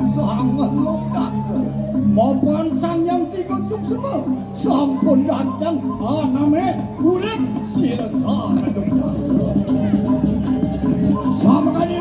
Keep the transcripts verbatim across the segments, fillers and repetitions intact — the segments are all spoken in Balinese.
Sang Londang, mapan Sang Hyang Tiga Cuksema, sampun dateng aname urip sira sanadung. Sama kali.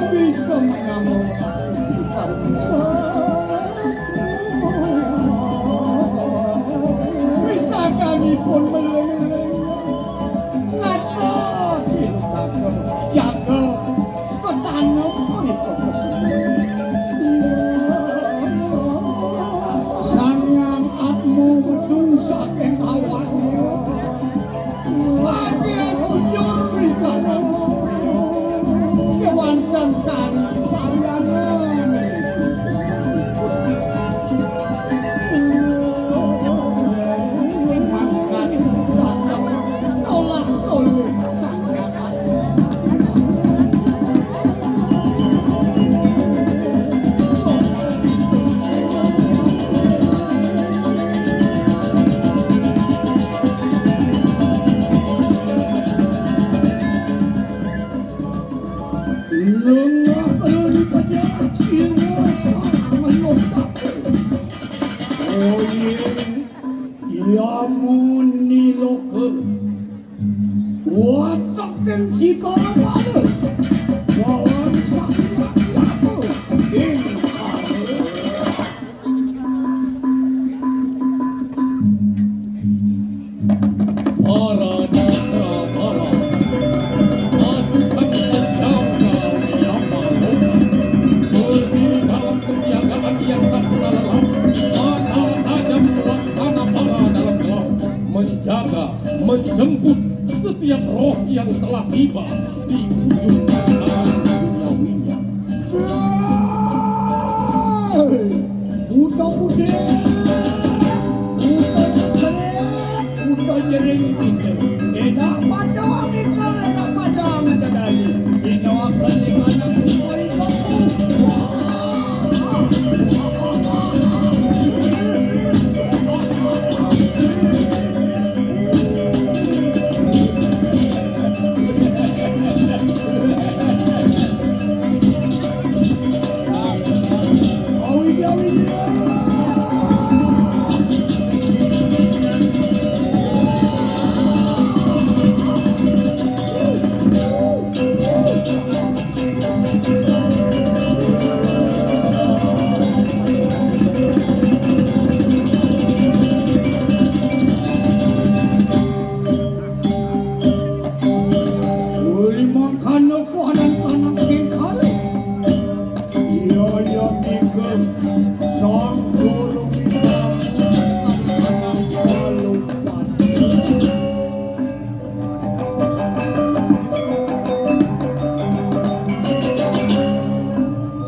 Bisa mengamuk. Wisatanipun melung-melung. Ngatos dilukaken. Jaga ketanem ipun kesini. Sang Hyang Atma metu saking awane. Lagi kujur ri kanan surya. Kewanten kari pariangan. Mangkat dateng tolah tolih sanggakan. Nengah kali pajak siwa sarang melontak. Oye, Yamuni loka. Watak dan cita rupanya. Wawan sangga yama. Ing kare. Para Cakrawala, pasukan Cendana Yamaloka, berdiri dalam kesiagaan yang tak pernah lelah, mata tajam laksana para dalam gelau, menjaga, menjemput setiap roh yang telah tiba di ujung tangan duniawinya. Hei! Buta putih! Buta nyengkelit! Buta nyering kita! Enak padang kita, enak padang kita tadi! Kita akan dengan semua itu. Uli mangkana kuanan kanang kengkara. Iya, iya, tiga. Sang guru kita. Kanang kalupan.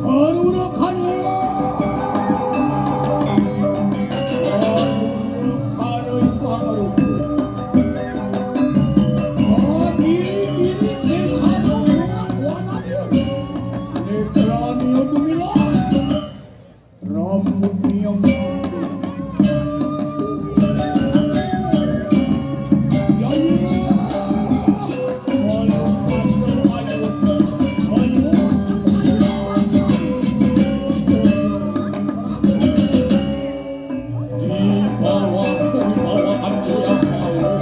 Karura kanya. Karura kanya kamarupa. Adi diri kena buat wanita. Netranya dumilang. Rambutnya mati. Ya Allah. Ayo, ayo, ayo, ayo, di bawah kewibawaan Hyang Agung,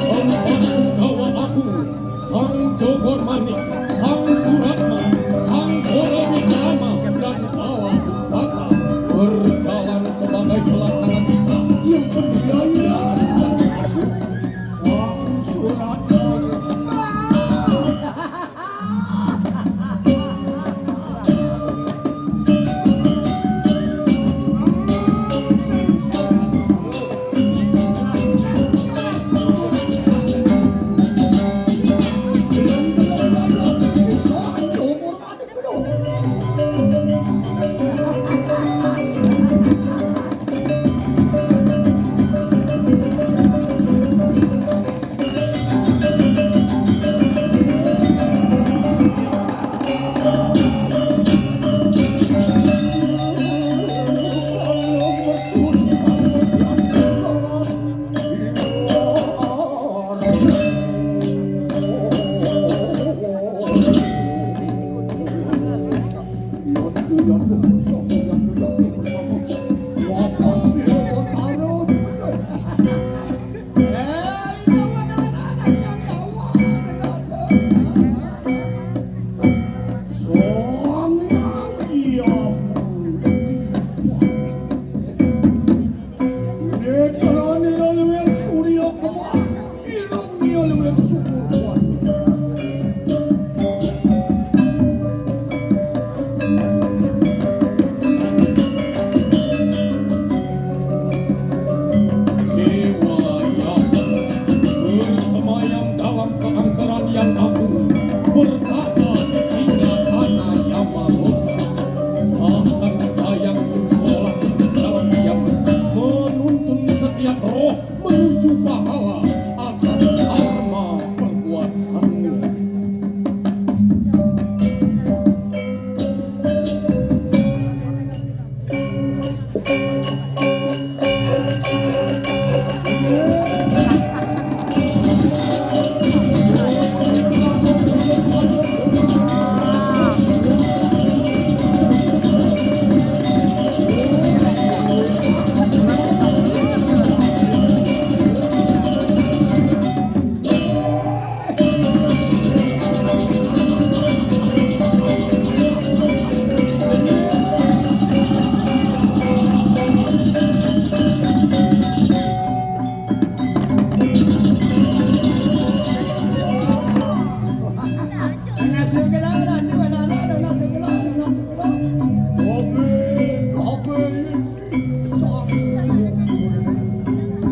empat Punggawa Agung, Sang Jogor Manik, Sang Suratma, Sang Goro Wikrama, dan Bala Dipata berjalan sebagai pelaksana titah yang berjaya. Sang Suratma.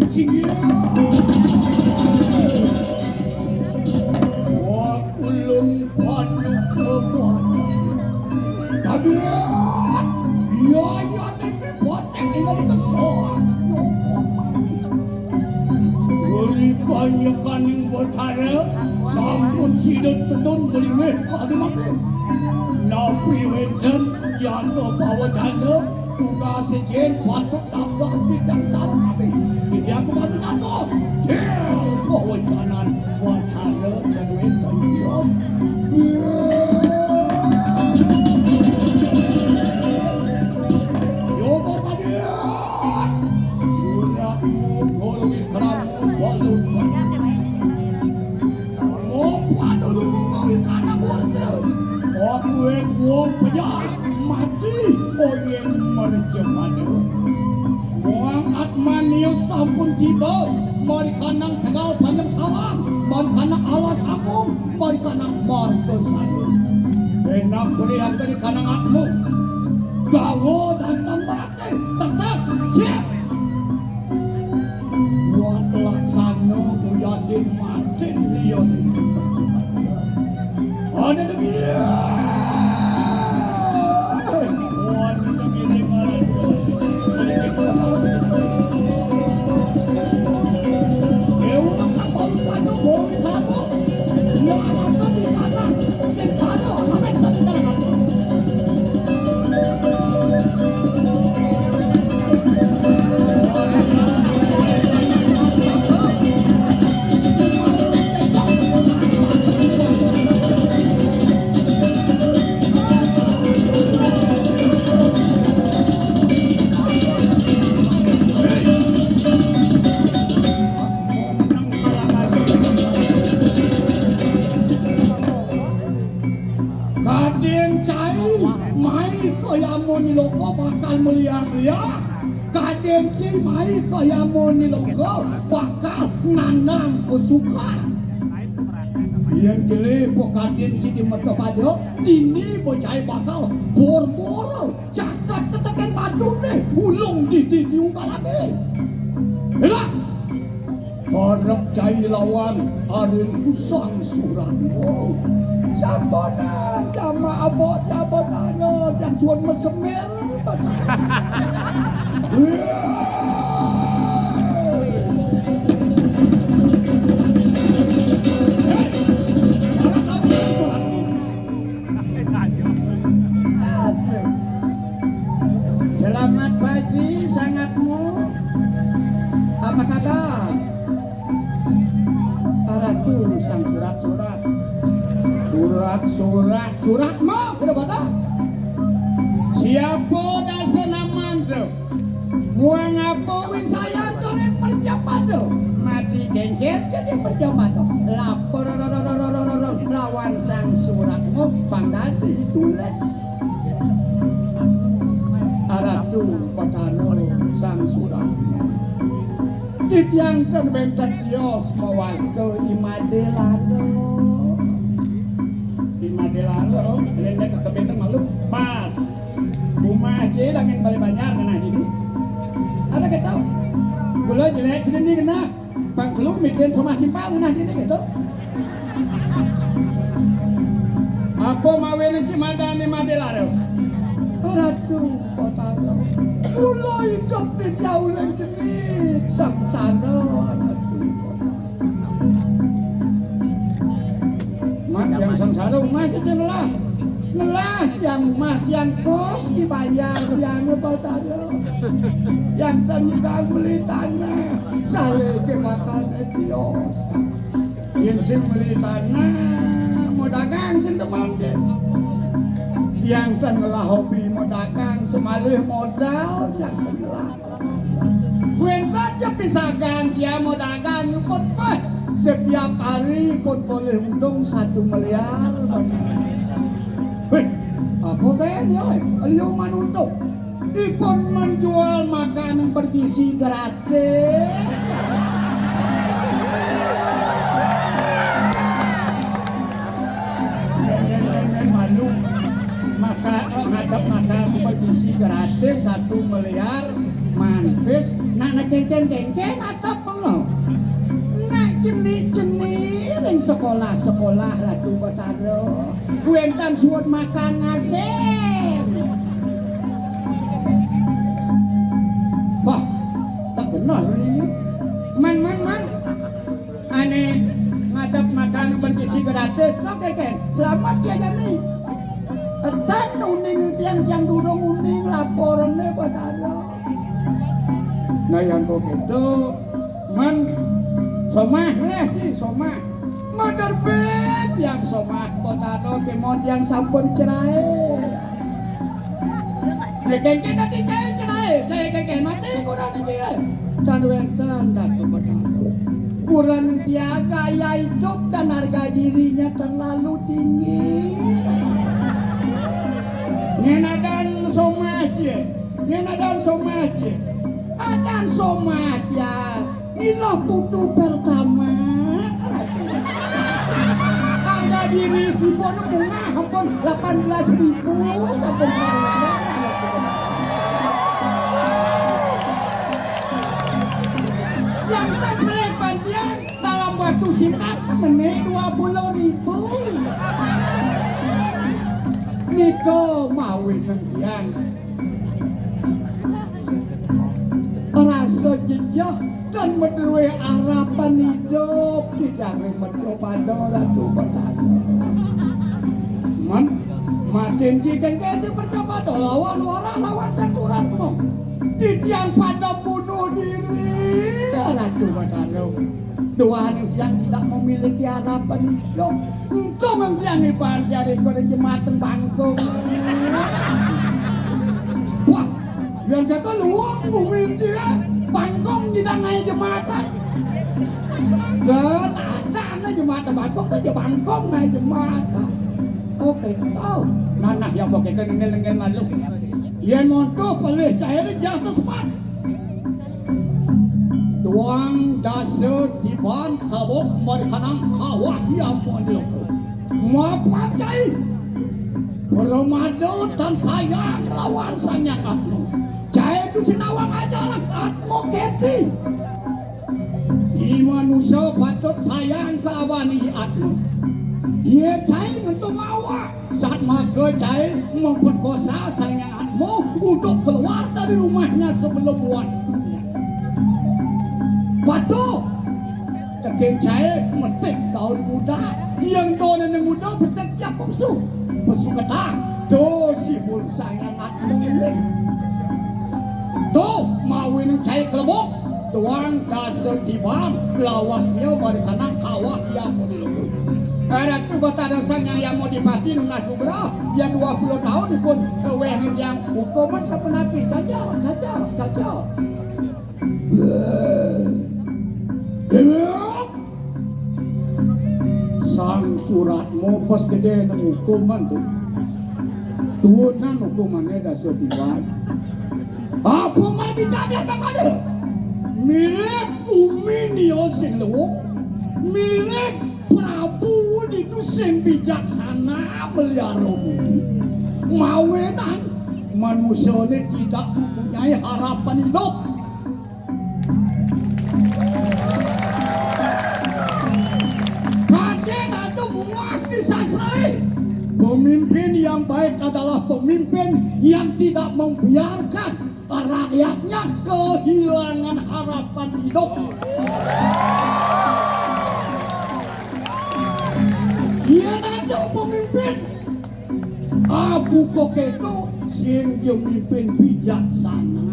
Singgih. Wah, kulun banyu kebon. Tapi, iya, iya, niki botek tinggal di kesoan. Berikannya kaning Betara, sampun sida tedun beringeh kadu mati. Napi wenten janda bawa janda, tugas sejen patut tabah bidang salah kami. Jadi aku mati ngantos. Til, bawa janan, Betara, dan wenten dia. Yo, Parmadi. Suratmu guru wikramu balut. Ngopan dulu mengawi kanang warga. Aku wong pejah mati oyen merja pada. Muang atmania sampun tiba, mari kanang tegal panjang sarang, mari kanang alas agung, mari kanang marga saya. Enak beri angka di kanang atmu. Gawa datang berarti tetes, siap. Buat laksana uyadin matin liya niki. Ada demi. Ada demi. Dewa Sambalu Padu Bowi Kabu. Nyalakan di tanah. Kadén cai mai ka yama ni loka bakal meliar-liar. Kadén cai mai ka yama ni loka bakal nandang kesukan. Yén jelé pakadén cai di mata pada, dini ba cai bakal bor-bor caket tetekén batuné ulung di titi unggal ati. Elah! Parek cai lawan arin kusang suratmu. Samponan jamak abot jabatana jang suwun mesemir batana. Selamat pagi, sangatmu. Apa kabar? Aratu sang surat-surat. Surat-surat, surat mah udah batal. Siapa dasa naman tu? Muang apa wisayan tu ring mercapada? Mati kengket jadi mercapada. Lapor lawan sang suratmu pang dadi tulis. Aratu patana sang suratmu. Titiang ten wénten tios mawasta I Madé Lara. I Madé Lara, lendek ke benteng malu. Pas. Umah cai dangin balé banjar ngenah dini. Ada kéto. Kula jelék cai dini ngenah. Pang telu mikirin somah timpal ngenah dini kéto. Apa mawinan cai madané Madé Lara? Ratu Batara. Kula idup di jauh lan jenik sangsara, Ratu Batara. Mat yang sangsara umah sing ngelah. Ngelah tiang umah tiang kos dibayar tiang Batara. Yang ten nyidang beli tanah, salé ke bakal tios. Yén sing meli tanah, mau dagang sing demen ké. Tiang ten ngelah hobi mau dagang, semalih modal tiang ten ngelah. Wénten ja pisagan tiang mau dagang nyuput peh. Setiap hari pun boleh untung satu miliar. Wéh, apa ben ya? Liu manuntung. Ipun menjual makanan bergizi gratis. Malu maka eh, ngadep makanan bergizi gratis satu miliar. Mantis, nak kénkén-kénkén atap ngono. Nak cenik-cenik ring sekolah-sekolah Ratu Betara. Wénten suud makan ngasén. Wah, tak bener ini. Man, man, man. Ané ngadep makan bergizi gratis, to kénkén. Selamat ya jani. Edan uning tiang, tiang durung uning laporané Betara. Nah, yang kok gitu, man, somah lah ki, somah. Maderbit yang somah, Betara, kémon yang sampun cerai. Lha kénkén dadi cai cerai, cai kénkén mati kurang iki ya. Tan wénten Ratu Betara. Kurang tiang gaya hidup dan harga dirinya terlalu tinggi. Nyén adan somah cie, nyén adan somah cie. Adan somah cie. Inilah putu pertama. Harga diri sipun mungah ampun delapan belas ribu sampun. Yang template bantian dalam waktu singkat meneh dua puluh ribu. Nika mawinan tiang rasa jejeh dan madrué arapan idup di daging mercapada Ratu Betara. Man, matin ci kénkén di mercapada lawan ora lawan Sang Suratma. Titiang pada bunuh diri, Ratu Betara. Duaning tiang tidak memiliki harapan idup. Engko mengkian ibarat jari kore jematan bangkong. Wah, yang kata luang bumi dia bangkong tidak naik jematan. Set ada anak jematan bangkong ke bangkong naik jematan. Oke, kau nanah yang pakai kenengel-nengel malu. Yang monto pelih cair jatuh sepat. Duang dasa tiban kabuk marikanang kawah yang mondok. Mapan cai. Pramada tan sayang lawan Sang Hyang Atma. Cai tu sinawang ajaran Atma Kerti. I manusa patut sayang kalawan i Atma. Ia cai ngentung awak. Satmaka cai memperkosa Sang Hyang Atma untuk keluar dari rumahnya sebelum waktunya. Patuh, tekén cai metik daun muda, yang daun muda petik tiap pesu. Pesu getah, tuh si bulu Sang Hyang Atma ini. Tuh, mawinan cai kelebok, tuang dasa tiban, lawasnya marikanang kawah yang mau diluku. Ratu Batara Sang Hyang Yama Dipati nunas nugrah, yang dua puluh tahun pun wéh yang hukuman sapunapi. Caca, caca, caca. Déwa. Sang Suratma pas gedé nang hukuman tuh. Tuunan hukumané dasa tiban. Apa margi kadé bakal mirip bumi nia sing luung, mirip Prabu ditu sing bijaksana meliara bumi. Mawinan manusiané tidak mempunyai harapan hidup. Kadén ada muas di sastra. Pemimpin yang baik adalah pemimpin yang tidak membiarkan rakyatnya kehilangan harapan hidup. Yén ada pemimpin abuka kéto, sing ja mimpin bijaksana.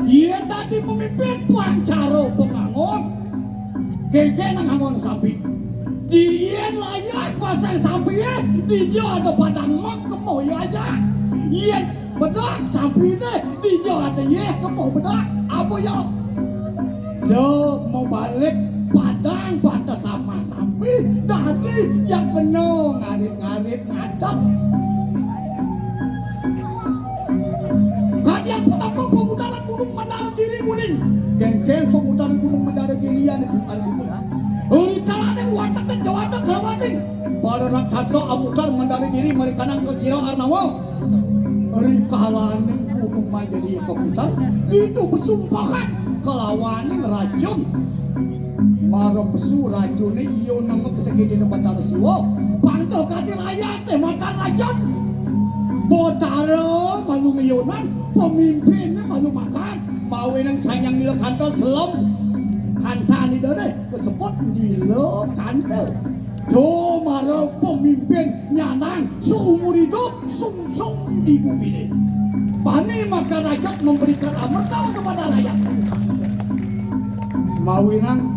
Yén dadi pemimpin pancara pangangon, kénkén ngangon sampi. Di yén layah pasang sampié, dija ada padang mak kemo yaya. Yén bedak sampiné, dija ada yéh kemo bedak. Apa ya? Dia mau balik padang pantas sama sampi, dadi yang bener ngarit-ngarit ngadep. Kadian pun apa pemutaran Gunung Mandara Giri uning. Kénkén pemutaran Gunung Mandara Giri yang bukan sumber. Uri kalane watek dan jawata kelawaning. Para raksasa amutar Mandara Giri marikanang ke sira Arnawa. Rikalaning gunung Mandali kaputar, ditu besumpahan kalawaning racun. Mara pesu racuné iya nengek tekén Ida Batara Siwa. Pang to kadi rayaté makan racun. Batara malu ngiyunang, pemimpiné malu makan. Mawinan Sang Hyang Nilakanta selem kantan Idané kasebut Nilakanta. To mara pemimpin nyanan seumur hidup sungsung di guminé. Bani makan racun memberikan amerta kepada rakyat. Mawinan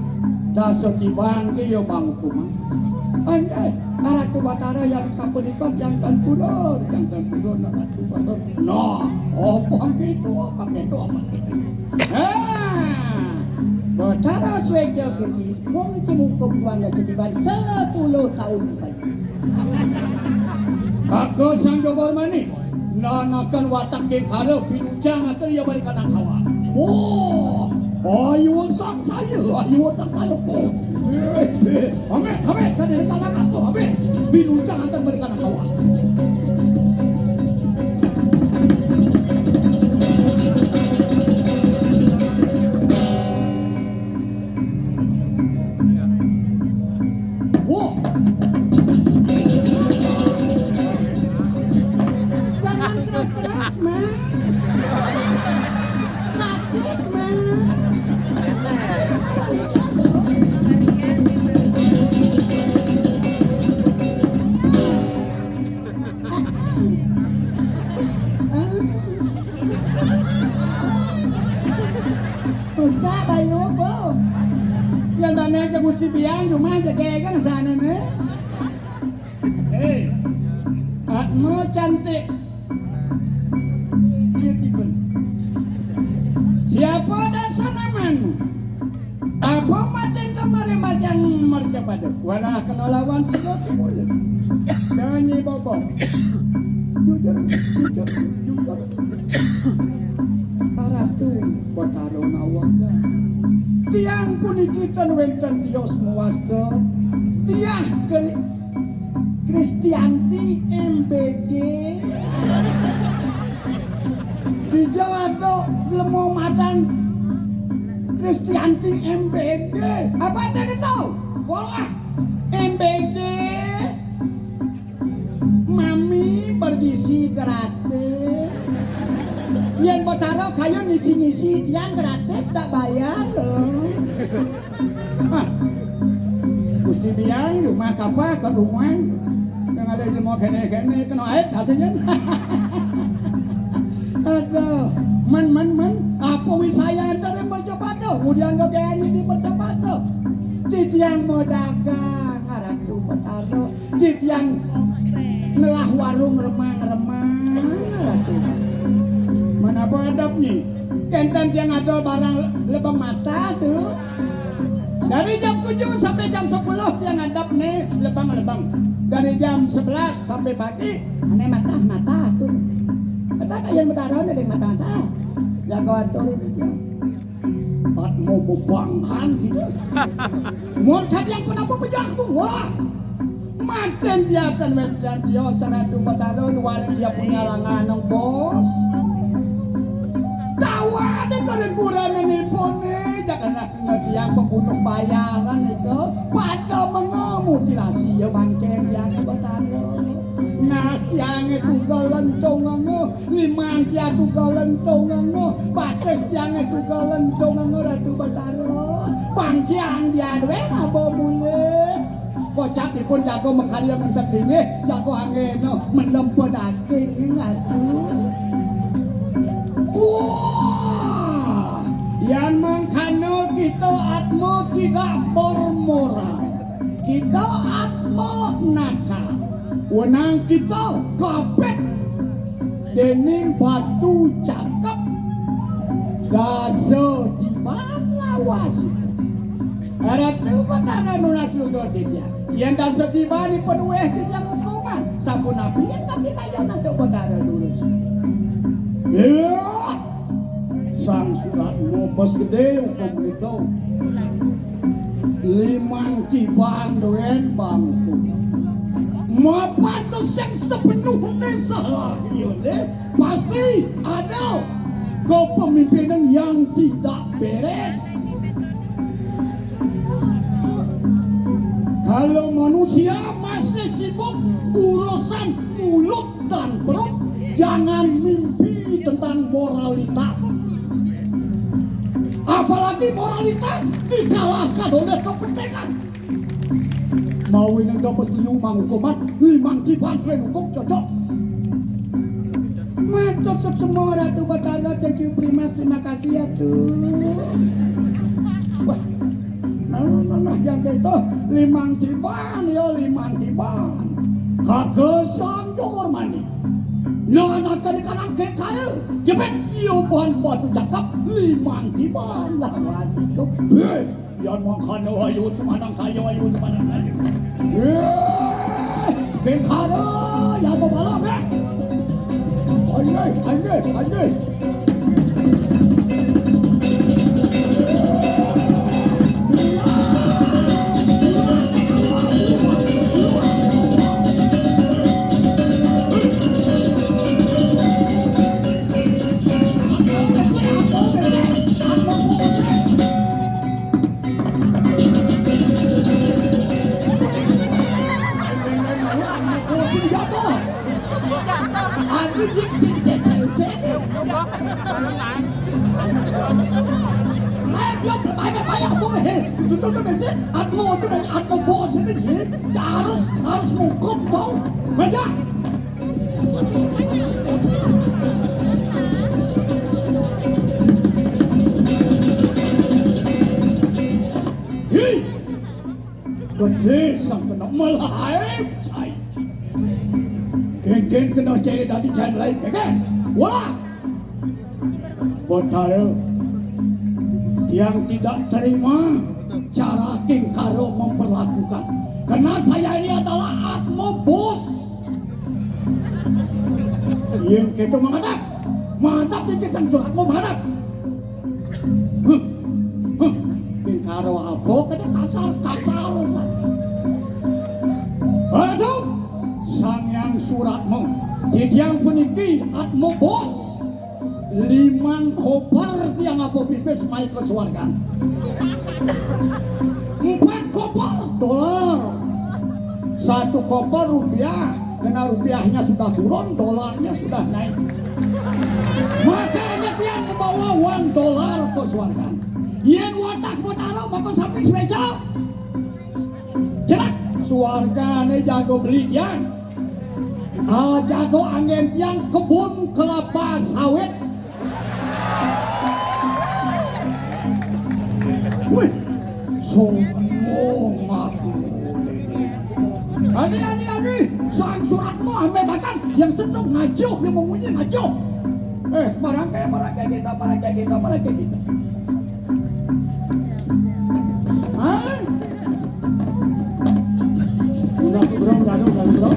dasa tiban iya bang hukuman. Anggih, Ratu Batara yang sapunika, yang tan purun, yang tan purun, Ratu Batara. Nah, apa gitu, apa gitu, apa gitu. Ah, Batara Sweja Gedi, wong cemukum buana setiban sepuluh tahun payah. Kaka Sang Jogor Mani, nanakan watak kekara, pinujang atur iya balik kanang kawa. Oh, ayo sang saya, ayo sang saya. Ambil, ambil, tadi dekat anak tu, ambil. Pinujang atur balik kanang kawa. Wah. Jangan keras-keras, Mas. Sakit, Mas. Rusak bayu, Bu. Yang mana aja Gusti Biang, cuma aja gegang sana nih. Hei, Atma cantik. Beautiful. Siapa dasar namamu? Apa maten kemarin macam mercapada? Walah kena lawan sudah pula. Nyanyi bobok. Jujur, jujur, jujur. Ratu Batara Nawangga. Tiang puniki ten wenten tios mewasta. Tiah ke Kristianti M B D. Di Jawa tuh lemo madan Kristianti M B D. Apa ada tahu? Wah, M B D. Mami bergizi gratis. Yen Batara kaya ngisi-ngisi tiang gratis, tak bayar loh. Ah, Gusti Biang, rumah kapa ke rumah. Yang ada ilmu kene-kene, kena ait hasilnya. Aduh, men, men, men, apa wisaya antara mercapada? Udah nggak berani di mercapada. Titiang mau dagang, Ratu Batara. Titiang ngelah warung remang-remang, Ratu. Menapa adabnya? Kenten tiang ada barang lebeng mata tu. Dari jam tujuh sampai jam sepuluh tiang adab nih lebeng-lebeng. Dari jam sebelas sampai pagi, ane matah-matah tu. Kata kayan Batara nih matah-matah. Jaga atur tiang. Pat mau bebangkan gitu. Mun kadiang penapa bejakmu, wah. Maten dia akan mendian dia sanadu Batara, dua dia punya langan nang bos. Tawa ada karen kurang nipun nih, jangan kena tiang pembunuh bayaran itu. Pada mengemutilasi ya bangkeng tiang Batara. Nas tiang itu galentongannya. Liman tiang tuga lentong ngono, batis tiange tuga lentong ngono Ratu Batara. Bangkiang dia duwe napa mule? Kocapipun jago makarya ngentek dingeh, jago anggena menempa daging Ratu. Wah, yan mangkana kita atma tidak bermoral. Kita atma nakal. Wenang kita kapit dening batu cakep dasa tiban lawas. Ratu Batara nunas luga titiang. Yen dasa tiban ipun uweh titiang hukuman, sapunapi yen kami kaya Ratu Batara lurus? Iya. Sang Surat Mobes Gedé uga menika. Limang tiban duwén bangku. Mapan to sing sepenuhnya salah, iya, deh. Pasti ada kepemimpinan yang tidak beres. Kalau manusia masih sibuk urusan mulut dan perut, jangan mimpi tentang moralitas. Apalagi moralitas dikalahkan oleh kepentingan. Mau ini dapat setuju manghukuman, limang tiban len hukum cocok. Matur suksma Ratu Batara, thank you very much, terima kasih ya tuh. Wah, nah, nah, nah, yang itu limang tiban ya, limang tiban. Kagak sanggup mani. Nah, anak kali kanan ke kali, jepit, iya bahan batu cakap, limang tiban lah wasiku. Beh, yan mangkana ayo semanang saya, ayo semanang saya. Eh, kentara, ya mau malam, eh. Anjay, anjay, anjay. Atmo, atmo bos ini, harus, harus ngukum kau. Baca. Hi. Gedé sang kena malahaé, cai. Gén-gén kena cai tadi cai lain, gén. Wah. Betara, tiang tidak terima cara Kingkaro memperlakukan. Karena saya ini adalah atmo bos. Yén kéto menghadap, menghadap dikit sang suratmu menghadap. Huh, huh. Kingkaro apa kena kasar-kasar. Aduh, sang yang suratmu. Di tiang puniki atmo bos. Limang koper tiang apa pipis mai ke swargan. Empat koper dolar. Satu koper rupiah, karena rupiahnya sudah turun, dolarnya sudah naik. Makanya tiang membawa uang dolar ke swargan. Yén wadah Betara maka sami suéca. Jelas, swargané jago beli tiang. Ah, jago anggén tiang kebun kelapa sawit. Wih, sombong aku. Ani, ani, ani, sang suratmu ambil makan yang sentuh ngajuh, yang memunyi ngajuh. Eh, marang kayak, marang kayak kita, marang kayak kita, marang kayak kita. Hah? Udah, bro, udah, udah, bro.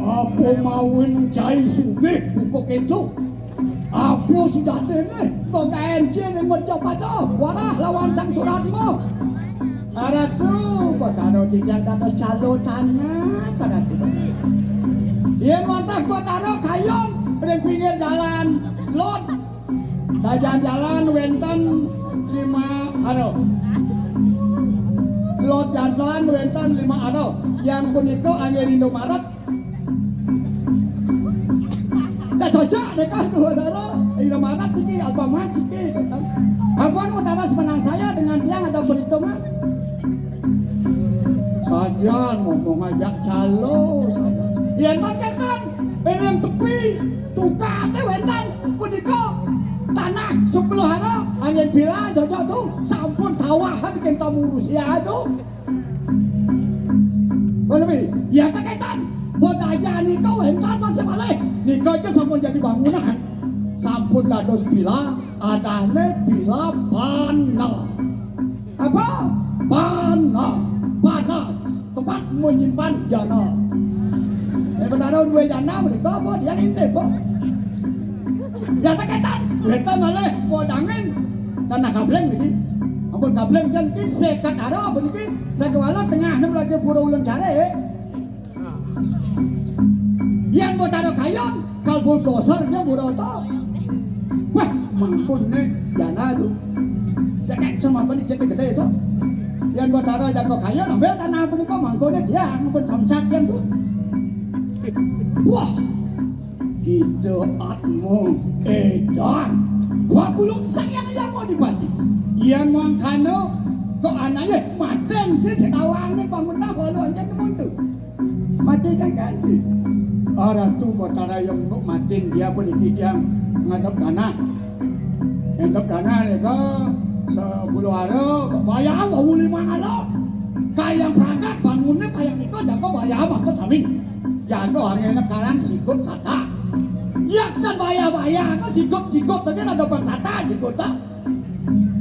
Apa mawon cai sugih buka kéto? Apa sudah déné? Kok K M C ning mercapada? Warah lawan sang suratmu. Aratu, Betara titiang dados calo tanah, Aratu. Yén wantah Betara kayun ring pinggir jalan Lot, Tajan jalan wénten lima, aduh. Lot jalan wénten lima, aduh. Yang punika anggén Indomaret. Tak cocok deka tuh, Dara. Indomaret siki, Alfamart siki, gitu. Ampun, Betara semenang saya dengan tiang ada perhitungan. Sajan ngomong ajak calo, sajan. Yén mangkétan, ing tepi, tukadé wénten, punika tanah sepuluh hara, anggén vila, cocok tuh, sampun tawahan kénten ngurus ya tuh. Menawi, ya kénten, bodayan nika wénten masih malih, nika aja sampun jadi bangunan, sampun dados vila, adané vila Pana. Apa? Pana, panas, tempat menyimpan jana. Yen Betara duwe jana mriko apa tiang intip, apa? Ya tak ketan, ketan malih apa dangin tanah kabling iki. Ampun kabléng, kan iki seket aro, ampun iki seket walu tengah nem lagi pura ulun cari. Yén Batara Kayon, kal bulldozer nya murata. Wah, mangkon né jana tu. Cekek sama apa nih, jadi gedé, so. Yén Batara Jangka Kayon, ambil tanah punika mangkoné tiang, ampun samsat tiang tu. Wah, kita Atma édan. Wah, kulun sayang ya mau dibati. Yén mangkana kok anaké maten, sing setawané bangun tahu, lalu anjing temun tu. Mati kan kanji. Ah, Ratu Batara yang untuk matin dia pun iki tiang ngadep tanah. Ngadep tanah nika sepuluh ara, bayar wau lima ara. Kayang perangkat bangunnya kayang itu jago bayar apa sami. Jago hanya karang sikut sata. Ya kan bayar-bayar, kan sikut-sikut, tapi ada bang sata, sikut tak.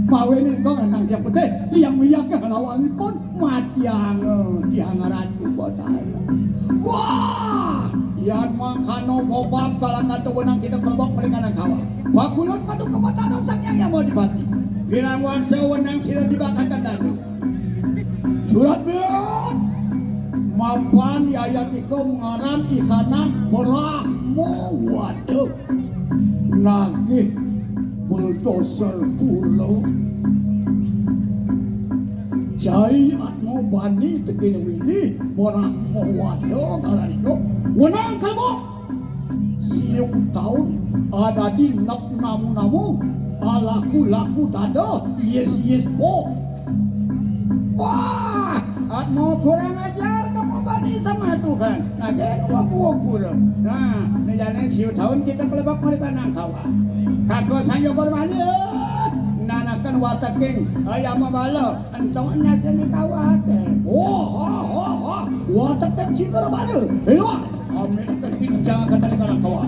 Mawe nika nang tiang pedih, tiang miyake lawanipun matiang, tiang Ratu Batara. Wah, yan mangkana bobab kalangan wenang kita kelebok mereka nang kawa. Bakulun padu kepatana Sang Hyang Yamadipati. Pirang warsa wenang sira dibakakan danu. Surat bian. Mapan yayat iko ngaran ikanan Brahma. Waduh. Nagih bulldozer kula. Jai Atma Bani tekene widi, Brahma Wada ngaran iko. Wenang kalmo. Siung taun adadi nep namu-namu, alaku-laku dada, yes-yes po. Wah, Atma kurang ajar kamu bani sama Tuhan. Nah, dia kamu buang pura. Nah, ini jane siu tahun kita kelebak mereka nang kawa. Kako sanyo kormani, eh, nanakan wateking ayam bala, entong enas ini kawa. Oh, ho, ho, ho. Wateking cikar bala. Elok. Amin. Terpincang akan dari kalang kawa.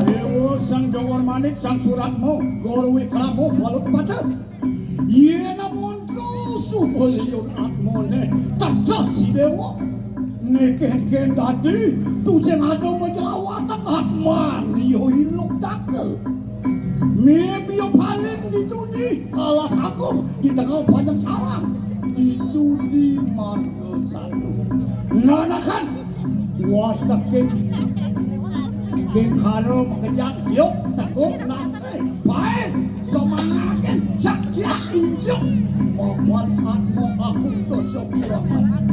Dewa Sang Jawar Manik, Sang Suratmo, Guru Wikramo, Balut Kepaca. Yena monto sukuliun atmone, tecas si dewa. Neken-ken dadi, tusing ada majelawatan atman, yo iluk dakel. Mirip yo paling ditudi, alas agung, di tengah panjang sarang. Ditudi marga satu. Nanakan, wateking King Karo makejang, yuk, tekuk, naste, baik, semanakin, jak, jak, injuk, papan atmo aku dosok banget.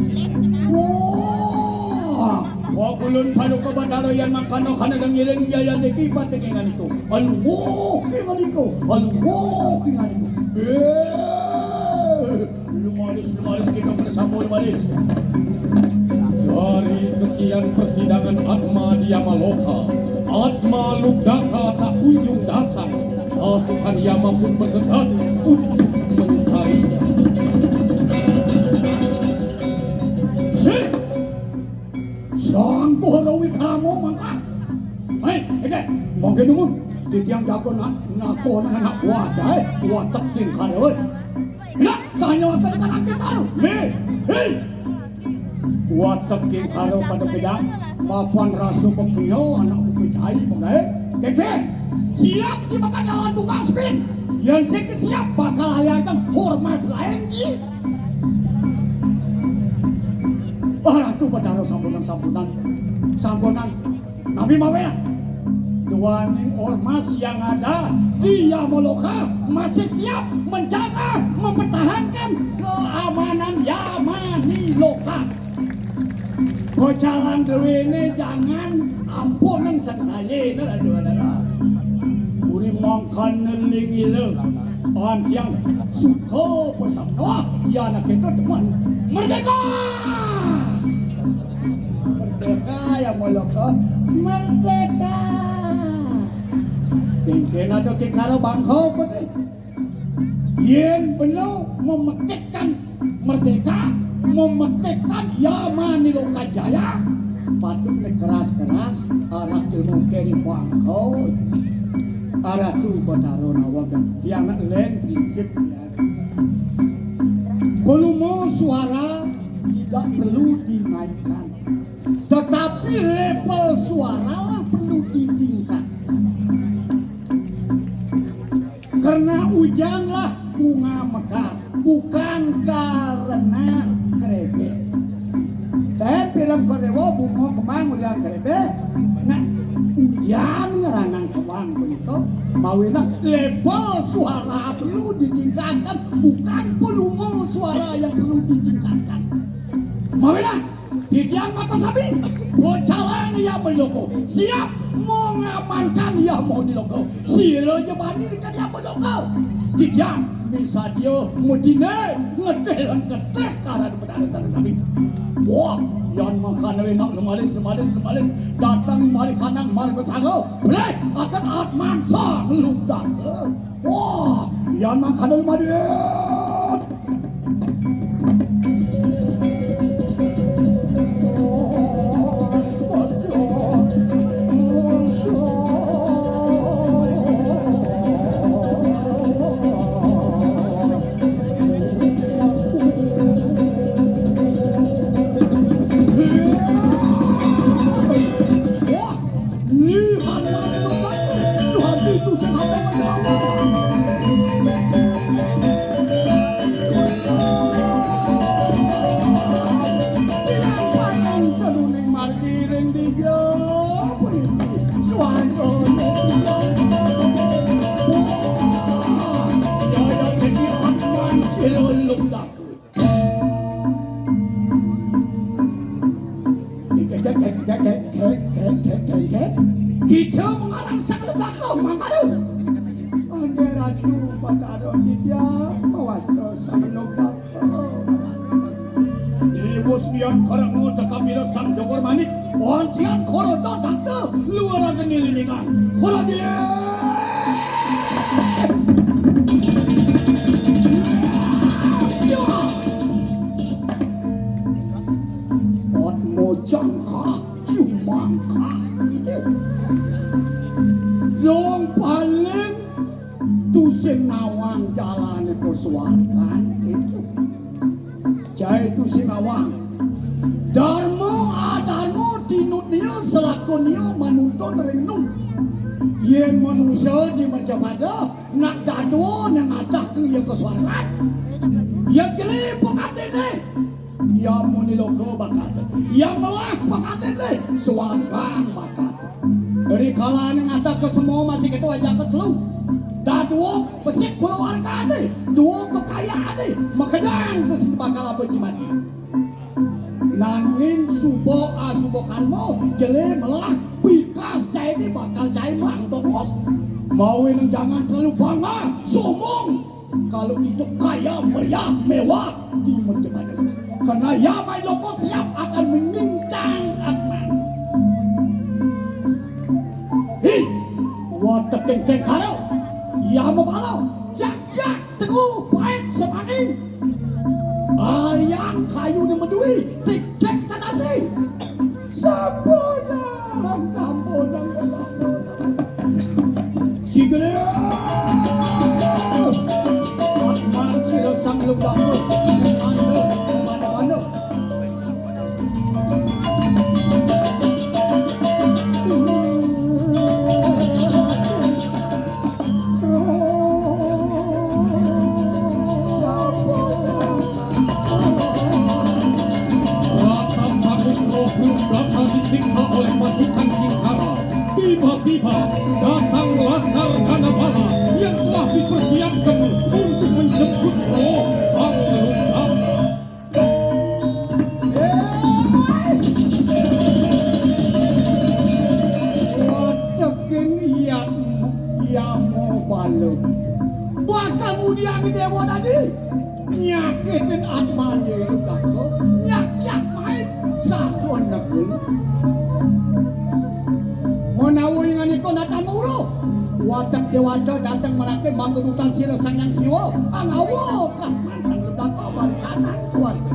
Wah, wakulun paduka batara yang mangkana kana dengiring jaya depi patekingan itu. Aluh, kingan itu. Aluh, kingan itu. Eh. Lumaris, lumaris, kita bersama lumaris. Dari sekian persidangan Atma di Yamaloka, Atma Lugdaka tak kunjung datang. Pasukan Yama pun bergegas untuk mencari. Hei! Sangguh Rawi Kramo mangkat. Hei, hei, mungkin dulu. Titiang jago nak, ngaku anak buah aja, eh. Watak tingkar, eh. Nak, tanya watak dengan angkat tahu. Nih, hei. Watak tingkar pada beda. Mapan rasa bekenal anak buku jai, eh. Keke, siap dimakan lawan tugas, Pin. Yang sikit siap bakal ayahkan hormas lain, Ji. Ah, Ratu Batara, sambutan, sambutan. Sambutan. Tapi mawe, duaning ormas yang ada di Yamaloka masih siap menjaga, mempertahankan keamanan Yamani Loka. Bocalan duwene jangan ampun nang sangsaye, nah, aduh, aduh, aduh. Uri mangkan neling ila. Anjang suka bersama. Wah, ya anak itu teman. Merdeka! Merdeka ya Moloka. Merdeka! Kéngkén ada Kengkara Bangka apa né? Yén bena memeketkan merdeka, memeketkan Yama Niloka Jaya, patut né keras-keras, arah ilmu keri Bangka. Arah tu Batara Nawaga, tiang nak lén prinsip. Volume suara tidak perlu dinaikkan, tetapi level suara lah perlu ditingkatkan. Karena ujanlah bunga mekar, bukan karena kerébék. Tén film Koréwa bunga kembang ujan kerébék. Nah, ujan ngeranang kembang begitu. Mawinan level suara perlu ditingkatkan, bukan volume suara yang perlu ditingkatkan. Mawinan titiang makasami, Bocalang Yama Niloka siap mengamankan Yama Niloka. Sira ja bani deket Yama Niloka. Titiang misadia madiné ngetih lan ketih karana Betara Betara kami. Wah, yan mangkana enak lemalis, lemalis, lemalis. Datang mari kanang mari bersangga. Bleh, akan Atman Sang Lugdaka. Wah, yan mangkana lemalis. Wah, Ni Hanuman Lumban, Tuhan itu sing ada menyelamat. Tiang paling cenuning margi ring tiga puniki. Swanto. Wah, ya, ya, jadi Hanuman Sirulung Daku. Kita mengarang Sang Lugdaka, mangkana. Angge Ratu Batara Titiang mawasta Sang Lugdaka. Iwus dian karena tekapira Sang Jogor Manik, ontian koroto dakta, luar angin liliningan. Korodia. Atma jangka jumangka. Dong paling tusing nawang jalané ka swargan gitu. Jai tusing nawang. Darma adarma tinutnia selakunia manuntun ring nu. Yén manusa di mercapada nak dadua nang atah ka ya ka swargan. Ya geli pangadiné. Yama Niloka bakata. Yang melah bakata deh, swargan bakata. Rikalané ngatak ka sema masih kéto ajaka telu. Dadua besik kulawargané, dua kekayaané, makejang ka sing bakal aba jimati. Nanging suba asuba karma, jelé melah pikas cainé bakal cai mantongos. Mawinan jangan terlalu bangga, sombong. Kalau itu kaya meriah mewah di mercapada. Karena Yama Niloka siap akan menyincang Atman. Hi, wateking kengkara, Yama Bala, jak-jak teguh pait semangin. Alian kayuné madui, tiktik tatasi. Sampunang, sampunang, sampunang. Sigala. Atman sira sang lupa. Manuk, manuk, manuk. Rata bagus roh belum bakal disiksa oleh pasukan Kingkara. Tiba-tiba datang laskar Ganabala yang telah dipersiapkan untuk menjemput roh sang Lugdaka. Wateking Yam-, Yama Bala. Bakal ngudiang Déwa tadi. Nyakitin Atmané Lugdaka. Nyak-nyak main saha negul. Menawi nganika natan mauruh. Watek Dewata dateng marake manggedutan sira Sang Hyang Siwa, angawa kasman Sang Lendaka marikanan suwarga.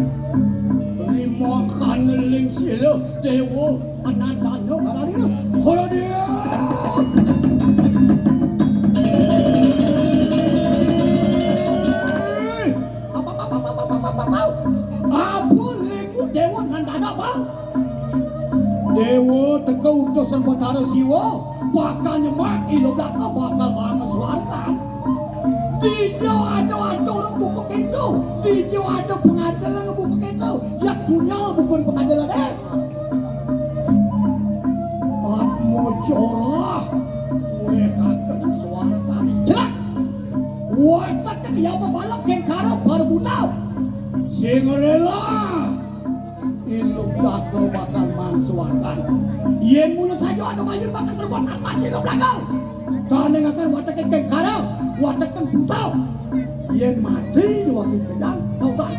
Rimangkana ling sira Dewa Anandana ngaranina. Hara dia! Apa, apa, apa, apa, apa, apa, apa? Apa lingmu Dewa Nandana, Bang? Dewa teka utusan Betara Siwa, bakal nyemak Ilung Daka bakal bangun swarga. Dija ada, ada orang buka keto, dija ada pengadilan buka keto, yak dunia bukan pengadilan, eh. Atma corah, kue kagak swarga. Celak! Watak yang ya balak kengkara baru buta. Sing rela. Ilung Daka bakal mansuarkan. Yen mula saja ada mayun bakal ngrebut mati Ilung Daka. Tane ngakan watek kengkara, watek buta. Yen mati di waktu kejang, tau tak?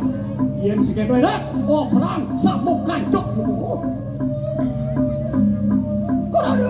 Yen sekedo enak, oh perang, sabuk kancok. Kurang.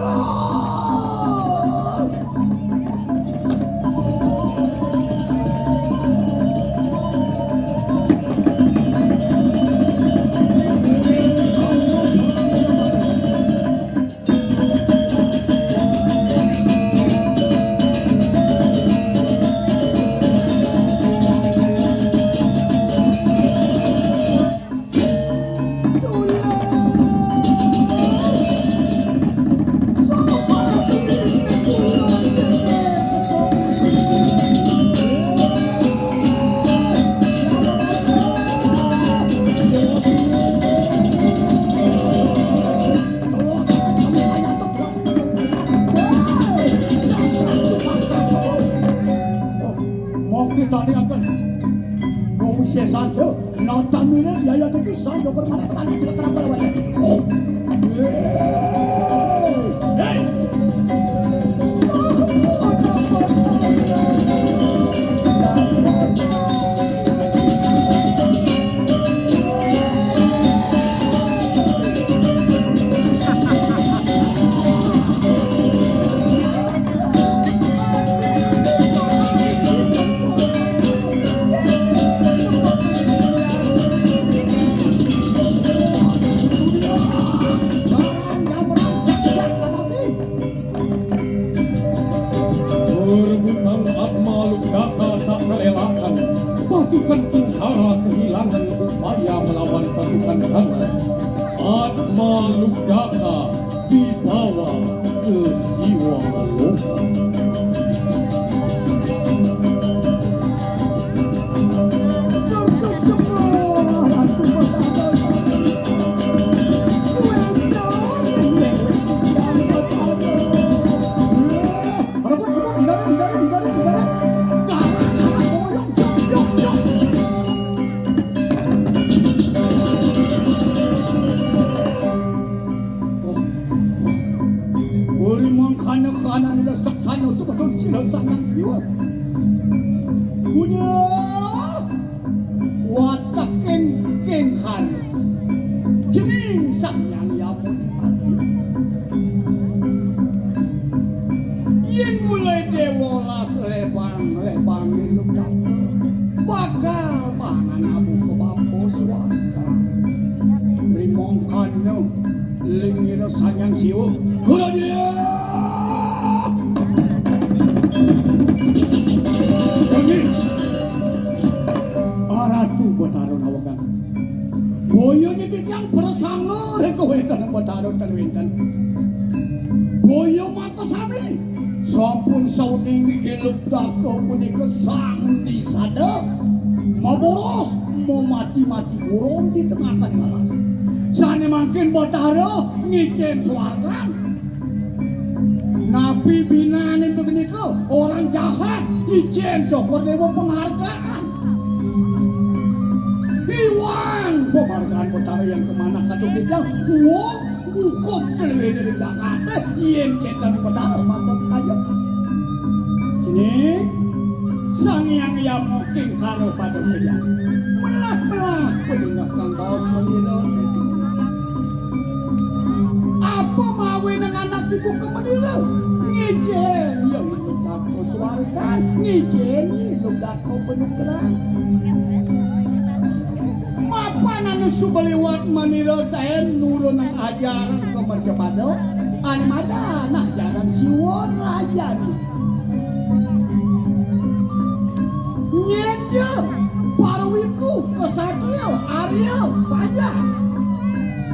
Mongki tani akan. Kau bisa saja. Nonton ini, ya, ya, tapi saya dokter mana petani juga terang kalau ada. Hei! Perebutan Atma Lugdaka tak terelakkan. Pasukan Kingkara kehilangan upaya melawan pasukan Gana. Atma Lugdaka dibawa ke Siwa Loka. Uri mangkana-kana nila saksana untuk betul sila sanang siwa. Punya watak kengkeng kan. Jening sang yang yamu dipati. Yen mulai dewa las lebang, lebang ilung daka. Bakal pangan abu ke bapa swarga. Rimongkana lingira sanyang siwa. Kura dia! Kami, Aratu Batara Nawagan. Boyo nyedidang prasanga reka wénten Batara ten wénten. Boyo mata sami. Sampun sauning ilung daka punika sang nisada maboros mamati-mati burung di tengah kaning alas. Sane mangkin Batara ngicen swargan. Napi binane beginika orang jahat ngicen Cokor Dewa penghargaan. Iwang penghargaan Batara yang kemana katu kita. Wong Hukum keluwe dari Jakarta, yen cetan Betara manggon kaya. Kene, Sang Hyang Yama kengkara pada kaya. Melah-melah, peningah kang baos menira. Apa mawe nang anak ibu ke menira? Ngejen, ya. Ijeni lugat ko benukeran. Mapan anu suba liwat manira taén nurunang ajaran ka mercapada. Anu madan ajaran Siwa Rajana. Nyén ja para wiku kesatria Arya Bajang.